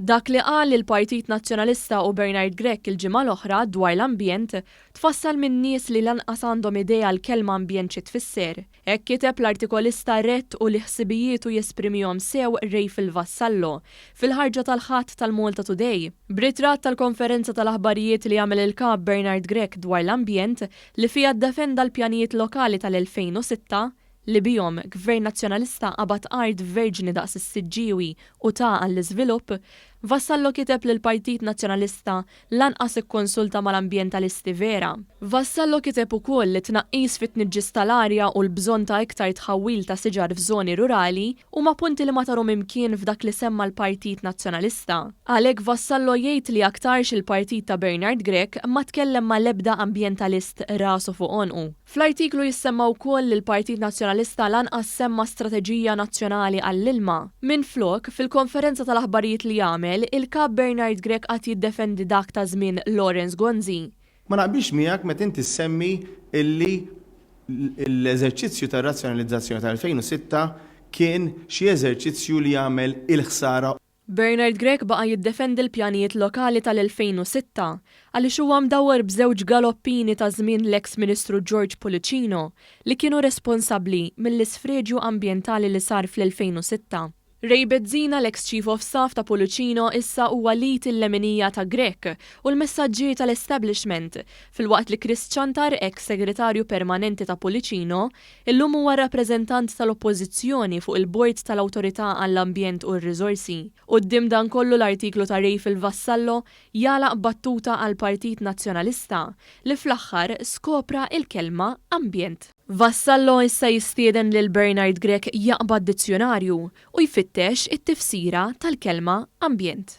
Dak li qal il-Partit Nazzjonalista u Bernard Grech il-ġimgħa l-oħra dwar l-ambjent tfassal minn nies li lanqas għandhom idea l-kelma ambjent xi tfisser. Hekk kiteb l-artikolista rett u li ħsibijietu jesprimihom sew Rayfil Vassallo fil-ħarġa tal-Ħadd tal-Malta Today. B'ritratt tal-konferenza tal-aħbarijiet li għamel il-Kap Bernard Grech dwar l-ambjent li fiha ddefenda l-pjanijiet lokali tal-2006 li bihom Gvern Nazzjonalista qabad art verġni daqs is-Siġġiewi u ta għall-iżvilupp, Vassallo kiteb li l-Partit Nazzjonalista lanqas ikkonsulta mal-ambjentalisti vera. Vassallo kiteb ukoll li t-tnaqqis fit-tniġġis tal-arja u l-bżonn ta' iktar tħawwil ta' siġar f'żoni rurali huma punti li ma tarhom imkien f'dak li semma l-Partit Nazzjonalista. Għalhekk Vassallo jgħid li aktarx il-partit ta' Bernard Grech ma tkellem mal-ebda ambjentalist rasu fuq għonqu. Fl-artiklu jissemma wkoll li l-Partit Nazzjonalista lanqas semma strateġija nazzjonali għall-ilma. Minflok, fil-konferenza tal-aħbarijiet li għamel, il-Kap Bernard Grech qagħad jiddefendi dak ta' żmien Lawrence Gonzi. Ma naqbilx miegħek meta inti ssemmi illi l-eżerċizzju tar-razzjonalizzazzjoni tal-2006 kien xi eżerċizzju li għamel il-ħsara. Bernard Grech baqa' jiddefendi l-pjanijiet lokali tal-2006 għaliex huwa mdawwar b'żewġ galoppini ta' żmien l-eks Ministru George Pullicino li kienu responsabbli mill-isfreġju ambjentali li sar fl-2006. Ray Bezzina, l-eks Chief of Staff ta' Pullicino issa huwa l-id il-leminija ta' Grech u l-messaġġier tal-establishment, filwaqt li Chris Ciantar, eks Segretarju Permanenti ta' Pullicino, Illum huwa r-rappreżentant tal-Oppożizzjoni fuq il-Bord tal-Awtorità għall-Ambjent u r-Riżorsi. Quddiem dan kollu l-artiklu ta' Rayfil Vassallo jagħlaq b'battuta għall-Partit Nazzjonalista li fl-aħħar skopra il-kelma ambjent. Vassallo issa jistieden lil Bernard Grech jaqbad dizzjunarju u jfittex it-tifsira tal-kelma ambjent.